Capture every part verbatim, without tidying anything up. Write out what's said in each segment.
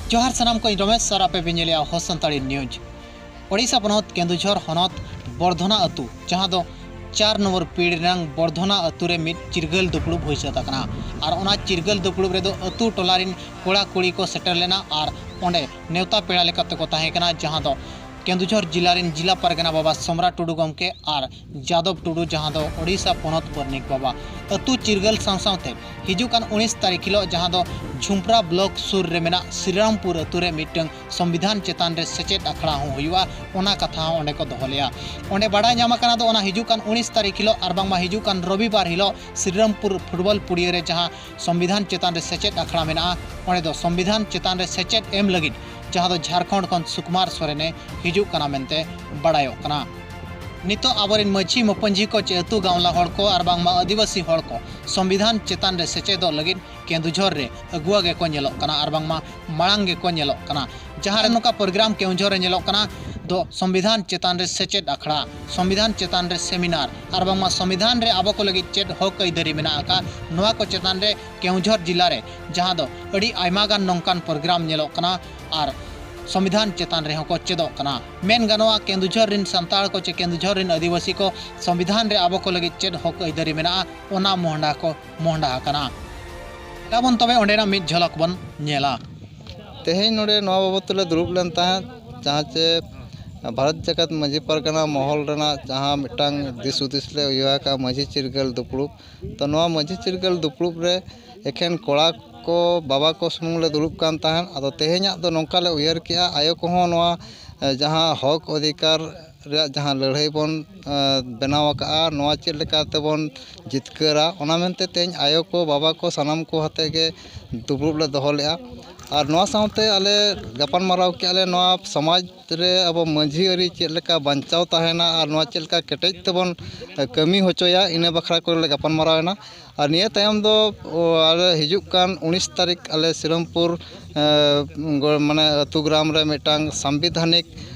ᱡᱚᱦᱟᱨ ᱥᱟᱱᱟᱢ ᱠᱚ, ᱤᱧ ᱨᱚᱢᱮᱥ ᱟᱨ ᱟᱯᱮ ᱯᱮ ᱧᱮᱞᱮᱜᱼᱟ ᱦᱚ ᱥᱟᱱᱛᱟᱲᱤ ᱱᱤᱭᱩᱡᱽ᱾ ᱳᱰᱤᱥᱟ ᱯᱚᱱᱚᱛ ᱠᱮᱸᱫᱩᱡᱷᱚᱨ ᱦᱚᱱᱚᱛ ᱵᱚᱨᱫᱷᱚᱱᱟ ᱟᱹᱛᱩ, ᱡᱟᱦᱟᱸ ᱫᱚ ᱪᱟᱨ ᱱᱚᱢᱵᱚᱨ ᱯᱤᱲ ᱨᱮᱱᱟᱝ ᱵᱚᱨᱫᱷᱚᱱᱟ ᱟᱹᱛᱩ ᱨᱮ ᱢᱤᱫ ᱪᱤᱨᱜᱟᱹᱞ ᱫᱩᱯᱲᱩᱵ ᱦᱩᱭ ᱥᱟᱹᱛ ᱟᱠᱟᱱᱟ᱾ ᱟᱨ ᱚᱱᱟ ᱪᱤᱨᱜᱟᱹᱞ ᱫᱩᱯᱲᱩᱵ ᱨᱮᱫᱚ ᱟᱹᱛᱩ ᱴᱚᱞᱟ ᱨᱮᱱ ᱠᱚᱲᱟ ᱠᱩᱲᱤ ᱠᱚ ᱥᱮᱴᱮᱨ ᱞᱮᱱᱟ ᱟᱨ ᱚᱸᱰᱮ ᱱᱮᱣᱛᱟ ᱯᱮᱲᱟ ᱞᱮᱠᱟᱛᱮ ᱠᱚ ᱛᱟᱦᱮᱸ ᱠᱟᱱᱟ, ᱡᱟᱦᱟᱸ ᱫᱚ ᱠᱮᱸᱫᱩᱡᱷᱚᱨ ᱡᱤᱞᱟ ᱨᱮᱱ ᱡᱤᱞᱟ ᱯᱟᱨᱜᱟᱱᱟ ᱵᱟᱵᱟ ᱥᱚᱢᱨᱟ ᱴᱩᱰᱩ ᱜᱚᱢᱠᱮ ᱟᱨ ᱡᱟᱫᱚᱵ ᱴᱩᱰᱩ, ᱡᱟᱦᱟᱸ ᱫᱚ ᱳᱰᱤᱥᱟ ᱯᱚᱱᱚᱛ ᱯᱟᱨᱟᱱᱤᱠ ᱵᱟᱵᱟ᱾ ᱟᱹᱛᱩ ᱪᱤᱨᱜᱟᱹᱞ ᱥᱟᱶ ᱥᱟᱶᱛᱮ ᱦᱤᱡᱩᱜ ᱠᱟᱱ ᱩᱱᱤᱥ ᱛᱟᱹᱨᱤᱠᱷ ᱦᱤᱞᱳᱜ, ᱡᱟᱦᱟᱸ ᱫᱚ ᱡᱷᱩᱢᱯᱨᱟ ᱵᱞᱚᱠ ᱥᱩᱨ ᱨᱮ ᱢᱮᱱᱟᱜ ᱥᱨᱤᱨᱟᱢᱯᱩᱨ ᱟᱹᱛᱩ ᱨᱮ ᱢᱤᱫᱴᱟᱝ ᱥᱚᱝᱵᱤᱫᱷᱟᱱ ᱪᱮᱛᱟᱱ ᱨᱮ ᱥᱮᱪᱮᱫ ᱟᱠᱷᱲᱟ ᱦᱚᱸ ᱦᱩᱭᱩᱜᱼᱟ, ᱚᱱᱟ ᱠᱟᱛᱷᱟ ᱦᱚᱸ ᱚᱸᱰᱮ ᱠᱚ ᱫᱚᱦᱚ ᱞᱮᱜᱼᱟ᱾ ᱚᱸᱰᱮ ᱵᱟᱰᱟᱭ ᱧᱟᱢ ᱟᱠᱟᱱᱟ ᱫᱚ ᱚᱱᱟ ᱦᱤᱡᱩᱜ ᱠᱟᱱ ᱩᱱᱤᱥ ᱛᱟᱹᱨᱤᱠᱷ ᱦᱤᱞᱳᱜ ᱟᱨ ᱵᱟᱝᱢᱟ ᱦᱤᱡᱩᱜ ᱠᱟᱱ ᱨᱚᱵᱤᱵᱟᱨ ᱦᱤᱞᱳᱜ ᱥᱨᱤᱨᱟᱢᱯᱩᱨ ᱯᱷᱩᱴᱵᱚᱞ ᱯᱩᱲᱤᱭᱟᱹ ᱨᱮ ᱡᱟᱦᱟᱸ ᱥᱚᱝᱵᱤᱫᱷᱟᱱ ᱪᱮᱛᱟᱱ ᱨᱮ ᱥᱮᱪᱮᱫ ᱟᱠᱷᱲᱟ ᱢᱮᱱᱟᱜᱼᱟ, ᱚᱸᱰᱮ ᱫᱚ ᱥᱚᱝᱵᱤᱫᱷᱟᱱ ᱪᱮᱛᱟᱱ ᱨᱮ ᱥᱮᱪᱮᱫ ᱮᱢ ᱞᱟᱹᱜᱤᱫ ᱡᱟᱦᱟᱸ ᱫᱚ ᱡᱷᱟᱲᱠᱷᱚᱸᱰ ᱠᱷᱚᱱ ᱥᱩᱠᱩᱢᱟᱨ ᱥᱚᱨᱮᱱᱮ ᱦᱤᱡᱩᱜ ᱠᱟᱱᱟ ᱢᱮᱱᱛᱮ ᱵᱟᱲᱟᱭᱚᱜ ᱠᱟᱱᱟ᱾ ᱱᱤᱛᱚᱜ ᱟᱵᱚᱨᱮᱱ ᱢᱟᱹᱡᱷᱤ ᱢᱟᱯᱟᱹᱡᱷᱤ ᱠᱚ ᱪᱮ ᱟᱹᱛᱩ ᱜᱟᱶᱞᱟ ᱦᱚᱲ ᱠᱚ ᱟᱨ ᱵᱟᱝᱢᱟ ᱟᱹᱫᱤᱵᱟᱹᱥᱤ ᱦᱚᱲ ᱠᱚ ᱥᱚᱝᱵᱤᱫᱷᱟᱱ ᱪᱮᱛᱟᱱ ᱨᱮ ᱥᱮᱪᱮᱫᱚᱜ ᱞᱟᱹᱜᱤᱫ ᱠᱮᱸᱫᱩᱡᱷᱚᱨ ᱨᱮ ᱟᱹᱜᱩᱣᱟ ᱜᱮᱠᱚ ᱧᱮᱞᱚᱜ ᱠᱟᱱᱟ ᱟᱨ ᱵᱟᱝᱢᱟ ᱢᱟᱲᱟᱝ ᱜᱮᱠᱚ ᱧᱮᱞᱚᱜ ᱠᱟᱱᱟ᱾ ᱡᱟᱦᱟᱸ ᱨᱮ ᱱᱚᱝᱠᱟ ᱯᱨᱳᱜᱨᱟᱢ ᱠᱮᱸᱫᱩᱡᱷᱚᱨ ᱨᱮ ᱧᱮᱞᱚᱜ ᱠᱟᱱᱟ ᱫᱚ ᱥᱚᱝᱵᱤᱫᱷᱟᱱ ᱪᱮᱛᱟᱱ ᱨᱮ ᱥᱮᱪᱮᱫ ᱟᱠᱷᱲᱟ, ᱥᱚᱝᱵᱤᱫᱷᱟᱱ ᱪᱮᱛᱟᱱ ᱨᱮ ᱥᱮᱢᱤᱱᱟᱨ ᱟᱨ ᱵᱟᱝᱢᱟ ᱥᱚᱝᱵᱤᱫᱷᱟᱱ ᱨᱮ ᱟᱵᱚ ᱠᱚ ᱞᱟᱹᱜᱤᱫ ᱪᱮᱫ ᱦᱚᱠ ᱟᱹᱭᱫᱟᱹᱨᱤ ᱢᱮᱱᱟᱜ ᱟᱠᱟᱫ, ᱱᱚᱣᱟ ᱠᱚ ᱪᱮᱛᱟᱱ ᱨᱮ ᱠᱮᱸᱫᱩᱡᱷᱚᱨ ᱡᱤᱞᱟ ᱨᱮ ᱡᱟᱦᱟᱸ ᱫᱚ ᱟᱹᱰᱤ ᱟᱭᱢᱟ ᱜᱟᱱ ᱱᱚᱝᱠᱟᱱ ᱯᱨᱳᱜᱨᱟᱢ ᱧᱮᱞᱚᱜ ᱠᱟᱱᱟ ᱟᱨ ᱥᱚᱝᱵᱤᱫᱷᱟᱱ ᱪᱮᱛᱟᱱ ᱨᱮᱦᱚᱸ ᱠᱚ ᱪᱮᱫᱚᱜ ᱠᱟᱱᱟ᱾ ᱢᱮᱱ ᱜᱟᱱᱚᱜᱼᱟ, ᱠᱮᱸᱫᱩᱡᱷᱚᱨ ᱨᱮᱱ ᱥᱟᱱᱛᱟᱲ ᱠᱚ ᱪᱮ ᱠᱮᱸᱫᱩᱡᱷᱚᱨ ᱨᱮᱱ ᱟᱹᱫᱤᱵᱟᱹᱥᱤ ᱠᱚ ᱥᱚᱝᱵᱤᱫᱷᱟᱱ ᱨᱮ ᱟᱵᱚ ᱠᱚ ᱞᱟᱹᱜᱤᱫ ᱪᱮᱫ ᱦᱚᱠ ᱟᱹᱭᱫᱟᱹᱨᱤ ᱢᱮᱱᱟᱜᱼᱟ, ᱚᱱᱟ ᱢᱚᱦᱰᱟ ᱠᱚ ᱢᱚᱦᱰᱟ ᱟᱠᱟᱱᱟ᱾ ᱛᱟᱵᱚᱱ ᱛᱚᱵᱮ ᱚᱸᱰᱮᱱᱟᱜ ᱢᱤᱫ ᱡᱷᱚᱞᱚᱠ ᱵᱚᱱ ᱧᱮᱞᱟ᱾ ᱛᱮᱦᱮᱧ ᱱᱚᱰᱮ ᱱᱚᱣᱟ ᱵᱟᱵᱚᱫ ᱛᱮᱞᱮ ᱫᱩᱲᱩᱵ ᱞᱮᱱ ᱛᱟᱦᱮᱸᱫ, ᱡᱟᱦᱟᱸ ᱪᱮ ᱵᱷᱟᱨᱚᱛ ᱡᱟᱠᱟᱛ ᱢᱟᱹᱡᱷᱤ ᱯᱟᱨᱜᱟᱱᱟ ᱢᱚᱦᱚᱞ ᱨᱮᱱᱟᱜ ᱡᱟᱦᱟᱸ ᱢᱤᱫᱴᱟᱝ ᱫᱤᱥ ᱦᱩᱫᱤᱥ ᱞᱮ ᱩᱭᱦᱟᱹᱨ ᱟᱠᱟᱫᱼᱟ, ᱢᱟᱹᱡᱷᱤ ᱪᱤᱨᱜᱟᱹᱞ ᱫᱩᱯᱲᱩᱵ᱾ ᱛᱚ, ᱱᱚᱣᱟ ᱢᱟᱹᱡᱷᱤ ᱪᱤᱨᱜᱟᱹᱞ ᱫᱩᱯᱲᱩᱵ ᱨᱮ ᱮᱠᱷᱮᱱ ᱠᱚᱲᱟ ᱠᱚ, ᱵᱟᱵᱟ ᱠᱚ ᱥᱩᱢᱩᱝ ᱞᱮ ᱫᱩᱲᱩᱵ ᱠᱟᱱ ᱛᱟᱦᱮᱸᱫ᱾ ᱟᱫᱚ ᱛᱮᱦᱮᱧᱟᱜ ᱫᱚ ᱱᱚᱝᱠᱟ ᱞᱮ ᱩᱭᱦᱟᱹᱨ ᱠᱮᱜᱼᱟ, ᱟᱭᱳ ᱠᱚᱦᱚᱸ ᱱᱚᱣᱟ, ᱮ, ᱡᱟᱦᱟᱸ ᱦᱚᱠ ᱚᱫᱷᱤᱠᱟᱨ ᱨᱮᱭᱟᱜ ᱡᱟᱦᱟᱸ ᱞᱟᱹᱲᱦᱟᱹᱭ ᱵᱚᱱ, ᱮ, ᱵᱮᱱᱟᱣ ᱟᱠᱟᱫᱼᱟ, ᱱᱚᱣᱟ ᱪᱮᱫ ᱞᱮᱠᱟ ᱛᱮᱵᱚᱱ ᱡᱤᱛᱠᱟᱹᱨᱟ, ᱚᱱᱟ ᱢᱮᱱᱛᱮ ᱛᱮᱦᱮᱧ ᱟᱭᱳ ᱠᱚ, ᱵᱟᱵᱟ ᱠᱚ ᱥᱟᱱᱟᱢ ᱠᱚ ᱟᱛᱮ ᱜᱮ ᱫᱩᱯᱲᱩᱵ ᱞᱮ ᱫᱚᱦᱚ ᱞᱮᱜᱼᱟ᱾ ᱟᱨ ᱱᱚᱣᱟ ᱥᱟᱶᱛᱮ ᱟᱞᱮ ᱜᱟᱯᱟᱞᱢᱟᱨᱟᱣ ᱠᱮᱜᱼᱟ ᱞᱮ, ᱱᱚᱣᱟ ᱥᱚᱢᱟᱡᱽ ᱨᱮ ᱟᱵᱚ ᱢᱟᱹᱡᱷᱤ ᱟᱹᱨᱤ ᱪᱮᱫ ᱞᱮᱠᱟ ᱵᱟᱧᱪᱟᱣ ᱛᱟᱦᱮᱱᱟ ᱟᱨ ᱱᱚᱣᱟ ᱪᱮᱫ ᱞᱮᱠᱟ ᱠᱮᱴᱮᱡ ᱛᱮᱵᱚᱱ, ᱮ, ᱠᱟᱹᱢᱤ ᱦᱚᱪᱚᱭᱟ, ᱤᱱᱟᱹ ᱵᱟᱠᱷᱨᱟ ᱠᱚᱞᱮ ᱜᱟᱯᱟᱞᱢᱟᱨᱟᱣ ᱮᱱᱟ᱾ ᱟᱨ ᱱᱤᱭᱟᱹ ᱛᱟᱭᱚᱢ ᱫᱚ, ᱚ, ᱟᱞᱮ ᱦᱤᱡᱩᱜ ᱠᱟᱱ ᱩᱱᱤᱥ ᱛᱟᱹᱨᱤᱠᱷ ᱟᱞᱮ ᱥᱤᱨᱟᱢᱯᱩᱨ, ᱮ, ᱜᱚ-, ᱢᱟᱱᱮ ᱟᱹᱛᱩ ᱜᱨᱟᱢ ᱨᱮ ᱢᱤᱫᱴᱟᱝ ᱥᱟᱝᱵᱤᱫᱷᱟᱱᱤᱠ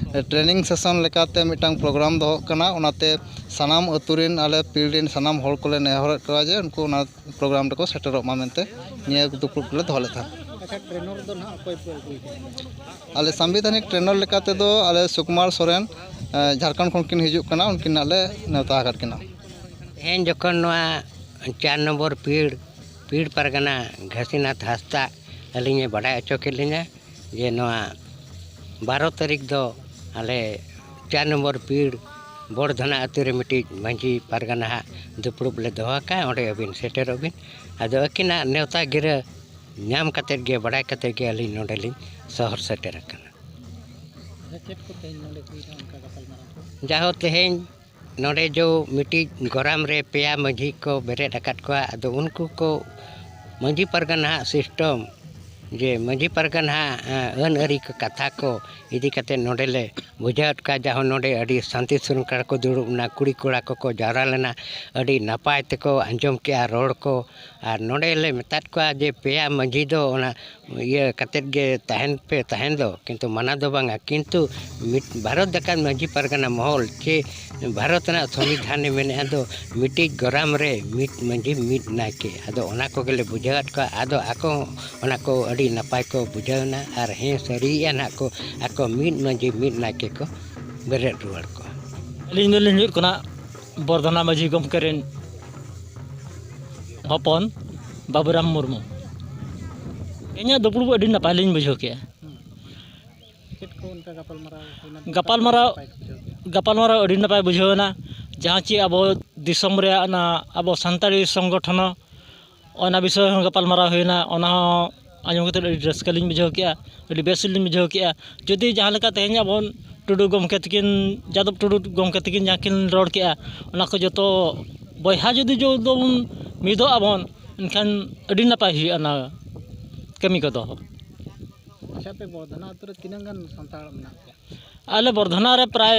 training session ᱞᱮᱠᱟᱛᱮ ᱢᱤᱫᱴᱟᱝ ᱯᱨᱳᱜᱨᱟᱢ ᱫᱚᱦᱚᱜ ᱠᱟᱱᱟ᱾ ᱚᱱᱟᱛᱮ ᱥᱟᱱᱟᱢ ᱟᱹᱛᱩ ᱨᱮᱱ, ᱟᱞᱮ ᱯᱤᱲ ᱨᱮᱱ ᱥᱟᱱᱟᱢ ᱦᱚᱲ ᱠᱚᱞᱮ ᱱᱮᱦᱚᱨᱮᱫ ᱠᱚᱣᱟ ᱡᱮ ᱩᱱᱠᱩ ᱚᱱᱟ ᱯᱨᱳᱜᱨᱟᱢ ᱨᱮᱠᱚ ᱥᱮᱴᱮᱨᱚᱜ ᱢᱟ ᱢᱮᱱᱛᱮ ᱱᱤᱭᱟᱹ ᱫᱩᱯᱲᱩᱵ ᱞᱮ ᱫᱚᱦᱚ ᱞᱮᱫ ᱛᱟᱦᱮᱸᱫ᱾ ᱴᱨᱮᱱᱟᱨ ᱫᱚ ᱱᱟᱦᱟᱜ ᱚᱠᱚᱭ ᱯᱮ ᱟᱹᱜᱩᱭ ᱠᱟᱱᱟ? ᱟᱞᱮ ᱥᱟᱢᱵᱤᱫᱷᱟᱱᱤᱠ ᱴᱨᱮᱱᱟᱨ ᱞᱮᱠᱟ ᱛᱮᱫᱚ ᱟᱞᱮ ᱥᱩᱠᱩᱢᱟᱨ ᱥᱚᱨᱮᱱ, ᱮ, ᱡᱷᱟᱲᱠᱷᱚᱸᱰ ᱠᱷᱚᱱ ᱠᱤᱱ ᱦᱤᱡᱩᱜ ᱠᱟᱱᱟ, ᱩᱱᱠᱤᱱ ᱱᱟᱜ ᱞᱮ ᱱᱮᱣᱛᱟ ᱟᱠᱟᱫ ᱠᱤᱱᱟ᱾ ᱛᱮᱦᱮᱧ ᱡᱚᱠᱷᱚᱱ ᱱᱚᱣᱟ ᱪᱟᱨ ᱱᱚᱢᱵᱚᱨ ᱯᱤᱲ, ᱯᱤᱲ ᱯᱟᱨᱜᱟᱱᱟ ᱜᱷᱟᱥᱤᱱᱟᱛᱷ ᱦᱟᱸᱥᱫᱟ ᱟᱹᱞᱤᱧᱮ ᱵᱟᱰᱟᱭ ᱦᱚᱪᱚ ᱠᱮᱫ ᱞᱤᱧᱟ ᱡᱮ ᱱᱚᱣᱟ ᱵᱟᱨᱚ ᱛᱟᱹᱨᱤᱠᱷ ᱫᱚ ᱟᱞᱮ ᱪᱟᱨ ᱱᱚᱢᱵᱚᱨ ᱯᱤᱲ ᱵᱚᱲᱫᱷᱚᱱᱟ ᱟᱹᱛᱩ ᱨᱮ ᱢᱤᱫᱴᱤᱡ ᱢᱟᱹᱡᱷᱤ ᱯᱟᱨᱜᱟᱱᱟ ᱦᱟᱜ ᱫᱩᱯᱲᱩᱵ ᱞᱮ ᱫᱚᱦᱚ ᱟᱠᱟᱫᱼᱟ, ᱚᱸᱰᱮ ᱟᱹᱵᱤᱱ ᱥᱮᱴᱮᱨᱚᱜ ᱵᱤᱱ᱾ ᱟᱫᱚ ᱟᱹᱠᱤᱱᱟᱜ ᱱᱮᱣᱛᱟ ᱜᱤᱨᱟᱹ ᱧᱟᱢ ᱠᱟᱛᱮᱫ ᱜᱮ, ᱵᱟᱲᱟᱭ ᱠᱟᱛᱮᱫ ᱜᱮ ᱟᱹᱞᱤᱧ ᱱᱚᱰᱮ ᱞᱤᱧ ᱥᱚᱦᱚᱨ ᱥᱮᱴᱮᱨ ᱟᱠᱟᱱᱟ᱾ ᱟᱪᱪᱷᱟ, ᱪᱮᱫ ᱠᱚ ᱛᱮᱦᱮᱧ ᱱᱚᱰᱮ ᱦᱩᱭᱱᱟ ᱚᱱᱠᱟ ᱜᱟᱯᱟᱞᱢᱟᱨᱟᱣ ᱠᱚ? ᱡᱟᱦᱳ, ᱛᱮᱦᱮᱧ ᱱᱚᱰᱮ ᱡᱚ ᱢᱤᱫᱴᱤᱡ ᱜᱚᱨᱟᱢ ᱨᱮ ᱯᱮᱭᱟ ᱢᱟᱹᱡᱷᱤ ᱠᱚ ᱵᱮᱨᱮᱫ ᱟᱠᱟᱫ ᱠᱚᱣᱟ᱾ ᱟᱫᱚ ᱩᱱᱠᱩ ᱠᱚ ᱢᱟᱹᱡᱷᱤ ᱯᱟᱨᱜᱟᱱᱟ ᱦᱟᱜ system, ᱡᱮ ᱢᱟᱹᱡᱷᱤ ᱯᱟᱨᱜᱟᱱᱟ ᱦᱟᱜ, ᱮᱸ, ᱟᱹᱱ ᱟᱹᱨᱤ ᱠᱚ, ᱠᱟᱛᱷᱟ ᱠᱚ ᱤᱫᱤ ᱠᱟᱛᱮᱫ ᱱᱚᱰᱮ ᱞᱮ ᱵᱩᱡᱷᱟᱹᱣᱮᱫ ᱠᱚᱣᱟ᱾ ᱡᱟᱦᱳ, ᱱᱚᱰᱮ ᱟᱹᱰᱤ ᱥᱟᱱᱛᱤ ᱥᱩᱨᱚᱝᱠᱷᱟ ᱨᱮᱠᱚ ᱫᱩᱲᱩᱵ ᱮᱱᱟ, ᱠᱩᱲᱤ ᱠᱚᱲᱟ ᱠᱚᱠᱚ ᱡᱟᱣᱨᱟ ᱞᱮᱱᱟ, ᱟᱹᱰᱤ ᱱᱟᱯᱟᱭ ᱛᱮᱠᱚ ᱟᱸᱡᱚᱢ ᱠᱮᱜᱼᱟ ᱨᱚᱲ ᱠᱚ᱾ ᱟᱨ ᱱᱚᱰᱮ ᱞᱮ ᱢᱮᱛᱟᱫ ᱠᱚᱣᱟ ᱡᱮ ᱯᱮᱭᱟ ᱢᱟᱹᱡᱷᱤ ᱫᱚ ᱚᱱᱟ ᱤᱭᱟᱹ ᱠᱟᱛᱮᱫ ᱜᱮ ᱛᱟᱦᱮᱱ ᱯᱮ, ᱛᱟᱦᱮᱱ ᱫᱚ, ᱠᱤᱱᱛᱩ ᱢᱟᱱᱟ ᱫᱚ ᱵᱟᱝᱟ᱾ ᱠᱤᱱᱛᱩ ᱢᱤᱫ ᱵᱷᱟᱨᱚᱛ ᱡᱟᱠᱟᱛ ᱢᱟᱹᱡᱷᱤ ᱯᱟᱨᱜᱟᱱᱟ ᱢᱚᱦᱚᱞ ᱪᱮ ᱵᱷᱟᱨᱚᱛ ᱨᱮᱱᱟᱜ ᱥᱚᱝᱵᱤᱫᱷᱟᱱᱮ ᱢᱮᱱᱮᱫᱼᱟ ᱫᱚ, ᱢᱤᱫᱴᱤᱡ ᱜᱚᱨᱟᱢ ᱨᱮ ᱢᱤᱫ ᱢᱟᱹᱡᱷᱤ, ᱢᱤᱫ ᱱᱟᱭᱠᱮ᱾ ᱟᱫᱚ ᱚᱱᱟ ᱠᱚᱜᱮᱞᱮ ᱵᱩᱡᱷᱟᱹᱣᱟᱫ ᱠᱚᱣᱟ᱾ ᱟᱫᱚ ᱟᱠᱚ ᱦᱚᱸ ᱚᱱᱟ ᱠᱚ ᱟᱹᱰᱤ ᱱᱟᱯᱟᱭ ᱠᱚ ᱵᱩᱡᱷᱟᱹᱣ ᱮᱱᱟ ᱟᱨ ᱦᱮᱸ ᱥᱟᱹᱨᱤᱭᱮᱫᱼᱟ ᱱᱟᱦᱟᱜ ᱠᱚ, ᱟᱠᱚ ᱢᱤᱫ ᱢᱟᱹᱡᱷᱤ, ᱢᱤᱫ ᱱᱟᱭᱠᱮ ᱠᱚ ᱵᱮᱨᱮᱫ ᱨᱩᱣᱟᱹᱲ ᱠᱚᱣᱟ᱾ ᱟᱹᱞᱤᱧ ᱫᱚᱞᱤᱧ ᱦᱩᱭᱩᱜ ᱠᱟᱱᱟ ᱵᱚᱨᱫᱷᱚᱱᱟ ᱢᱟᱹᱡᱷᱤ ᱜᱚᱢᱠᱮ ᱨᱮᱱ ᱦᱚᱯᱚᱱ ᱵᱟᱵᱩᱨᱟᱢ ᱢᱩᱨᱢᱩ᱾ ᱤᱧᱟᱹᱜ ᱫᱩᱯᱲᱩᱵ ᱟᱹᱰᱤ ᱱᱟᱯᱟᱭ ᱞᱤᱧ ᱵᱩᱡᱷᱟᱹᱣ ᱠᱮᱜᱼᱟ᱾ ᱪᱮᱫ ᱠᱚ ᱚᱱᱠᱟ ᱜᱟᱯᱟᱞᱢᱟᱨᱟᱣ ᱦᱩᱭᱱᱟ? ᱜᱟᱯᱟᱞᱢᱟᱨᱟᱣ, ᱱᱟᱯᱟᱭ ᱠᱚ ᱵᱩᱡᱷᱟᱹᱣ ᱠᱮᱫᱟ? ᱜᱟᱯᱟᱞᱢᱟᱨᱟᱣ ᱟᱹᱰᱤ ᱱᱟᱯᱟᱭ ᱵᱩᱡᱷᱟᱹᱣ ᱮᱱᱟ᱾ ᱡᱟᱦᱟᱸ ᱪᱮ ᱟᱵᱚ ᱫᱤᱥᱚᱢ ᱨᱮᱭᱟᱜ ᱚᱱᱟ ᱟᱵᱚ ᱥᱟᱱᱛᱟᱲᱤ ᱥᱚᱝᱜᱚᱴᱷᱚᱱ, ᱚᱱᱟ ᱵᱤᱥᱚᱭ ᱦᱚᱸ ᱜᱟᱯᱟᱞᱢᱟᱨᱟᱣ ᱦᱩᱭᱱᱟ᱾ ᱚᱱᱟ ᱦᱚᱸ ᱟᱸᱡᱚᱢ ᱠᱟᱛᱮᱫ ᱟᱹᱰᱤ ᱨᱟᱹᱥᱠᱟᱹ ᱞᱤᱧ ᱵᱩᱡᱷᱟᱹᱣ ᱠᱮᱜᱼᱟ, ᱟᱹᱰᱤ ᱵᱮᱥ ᱞᱤᱧ ᱵᱩᱡᱷᱟᱹᱣ ᱠᱮᱜᱼᱟ᱾ ᱡᱩᱫᱤ ᱡᱟᱦᱟᱸ ᱞᱮᱠᱟ ᱛᱮᱦᱮᱧ ᱟᱵᱚ ᱴᱩᱰᱩ ᱜᱚᱢᱠᱮ ᱛᱟᱹᱠᱤᱱ, ᱡᱟᱫᱚᱵ ᱴᱩᱰᱩ ᱜᱚᱢᱠᱮ ᱛᱟᱹᱠᱤᱱ ᱡᱟᱦᱟᱸ ᱠᱤᱱ ᱨᱚᱲ ᱠᱮᱜᱼᱟ, ᱚᱱᱟ ᱠᱚ ᱡᱚᱛᱚ ᱵᱚᱭᱦᱟ ᱡᱩᱫᱤ ᱡᱚᱛᱚ ᱵᱚᱱ ᱢᱤᱫᱚᱜ ᱟᱵᱚᱱ, ᱮᱱᱠᱷᱟᱱ ᱟᱹᱰᱤ ᱱᱟᱯᱟᱭ ᱦᱩᱭᱩᱜᱼᱟ ᱚᱱᱟ ᱠᱟᱹᱢᱤ ᱠᱚᱫᱚ᱾ ᱟᱪᱪᱷᱟ, ᱟᱯᱮ ᱵᱚᱨᱫᱷᱚᱱᱟ ᱟᱹᱛᱩ ᱨᱮ ᱛᱤᱱᱟᱹᱜ ᱜᱟᱱ ᱥᱟᱱᱛᱟᱲ ᱢᱮᱱᱟᱜ ᱯᱮᱭᱟ? ᱟᱞᱮ ᱵᱚᱨᱫᱷᱚᱱᱟ ᱨᱮ ᱯᱨᱟᱭ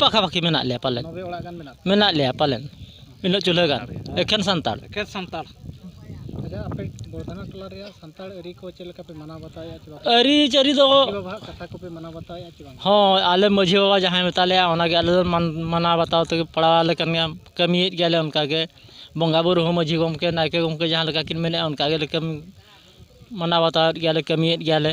ᱯᱟᱠᱷᱟᱯᱟᱠᱷᱤ ᱢᱮᱱᱟᱜ ᱞᱮᱭᱟ ᱯᱟᱞᱮᱱ᱾ ᱱᱚᱵᱮ ᱚᱲᱟᱜ ᱜᱟᱱ ᱢᱮᱱᱟᱜ ᱯᱮᱭᱟ? ᱢᱮᱱᱟᱜ ᱞᱮᱭᱟ ᱯᱟᱞᱮᱱ, ᱤᱱᱟᱹᱜ ᱪᱩᱞᱦᱟᱹ ᱜᱟᱱ᱾ ᱮᱠᱷᱮᱱ ᱥᱟᱱᱛᱟᱲ᱾ ᱮᱠᱷᱮᱱ ᱥᱟᱱᱛᱟᱲ᱾ ᱟᱪᱪᱷᱟ, ᱟᱯᱮ ᱵᱚᱨᱫᱷᱚᱱᱟ ᱴᱚᱞᱟ ᱨᱮᱭᱟᱜ ᱥᱟᱱᱛᱟᱲ ᱟᱹᱨᱤ ᱠᱚ ᱪᱮᱫ ᱞᱮᱠᱟ ᱯᱮ ᱢᱟᱱᱟᱣ ᱵᱟᱛᱟᱣᱮᱫᱼᱟ ᱪᱮ ᱵᱟᱯᱮ? ᱟᱹᱨᱤᱪᱟᱹᱞᱤ ᱫᱚ ᱢᱟᱹᱡᱷᱤ ᱵᱟᱵᱟᱣᱟᱜ ᱠᱟᱛᱷᱟ ᱠᱚᱯᱮ ᱢᱟᱱᱟᱣ ᱵᱟᱛᱟᱣᱮᱫᱼᱟ ᱪᱮ ᱵᱟᱝ? ᱦᱳᱭ, ᱟᱞᱮ ᱢᱟᱹᱡᱷᱤ ᱵᱟᱵᱟ ᱡᱟᱦᱟᱸᱭ ᱢᱮᱛᱟ ᱞᱮᱭᱟ, ᱚᱱᱟᱜᱮ ᱟᱞᱮ ᱫᱚ ᱢᱟᱱ-, ᱢᱟᱱᱟᱣ ᱵᱟᱛᱟᱣ ᱛᱮᱜᱮ ᱯᱟᱲᱟᱣ ᱟᱞᱮ ᱠᱟᱱ ᱜᱮᱭᱟ᱾ ᱠᱟᱹᱢᱤᱭᱮᱫ ᱜᱮᱭᱟᱞᱮ ᱚᱱᱠᱟᱜᱮ᱾ ᱵᱚᱸᱜᱟ ᱵᱩᱨᱩ ᱦᱚᱸ ᱢᱟᱹᱡᱷᱤ ᱜᱚᱢᱠᱮ, ᱱᱟᱭᱠᱮ ᱜᱚᱢᱠᱮ ᱡᱟᱦᱟᱸ ᱞᱮᱠᱟ ᱠᱤᱱ ᱢᱮᱱᱮᱫᱼᱟ, ᱚᱱᱠᱟ ᱜᱮᱞᱮ ᱠᱟᱹᱢᱤ, ᱢᱟᱱᱟᱣ ᱵᱟᱛᱟᱣᱮᱫ ᱜᱮᱭᱟᱞᱮ, ᱠᱟᱹᱢᱤᱭᱮᱫ ᱜᱮᱭᱟᱞᱮ᱾